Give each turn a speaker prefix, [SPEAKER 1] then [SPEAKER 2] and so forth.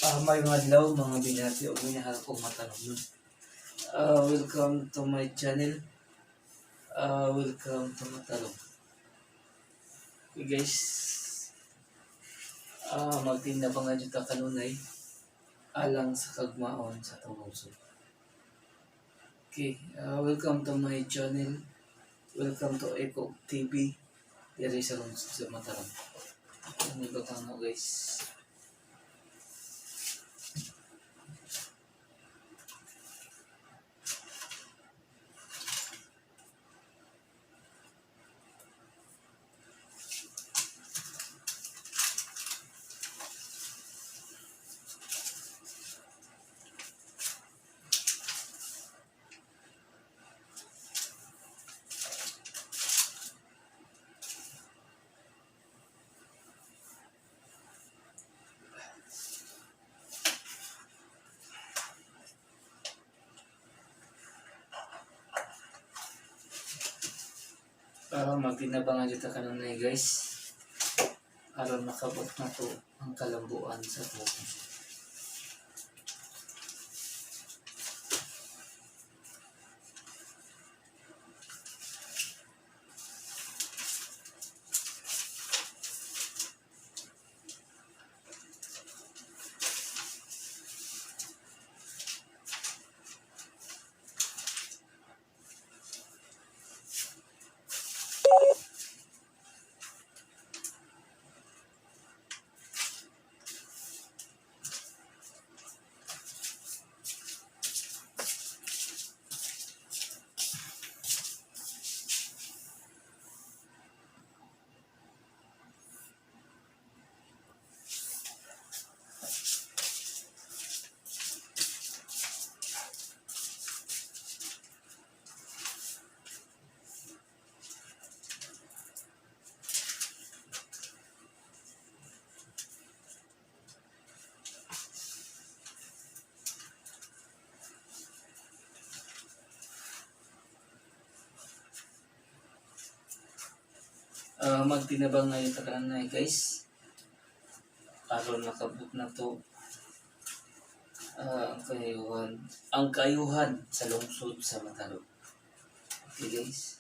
[SPEAKER 1] Maayong adlaw, mga binati ug minahal kong matanom. Welcome to my channel. Welcome to Matalom. Okay guys, magtinda pa nga dito kanunay alang sa kagmaon sa atong lungsod. Okay, welcome to my channel. Welcome to Eco TV. Diri sa lungsod sa Mataram. Ang ibang mo, guys. Magtinabang nga dito kanunay, guys. Aron makabot na to ang kalambuan sa atong. Magtinabang ngayon ta kanunay, guys. Aron makabot na to ang kayuhan sa lungsod sa Matalom. Okay guys.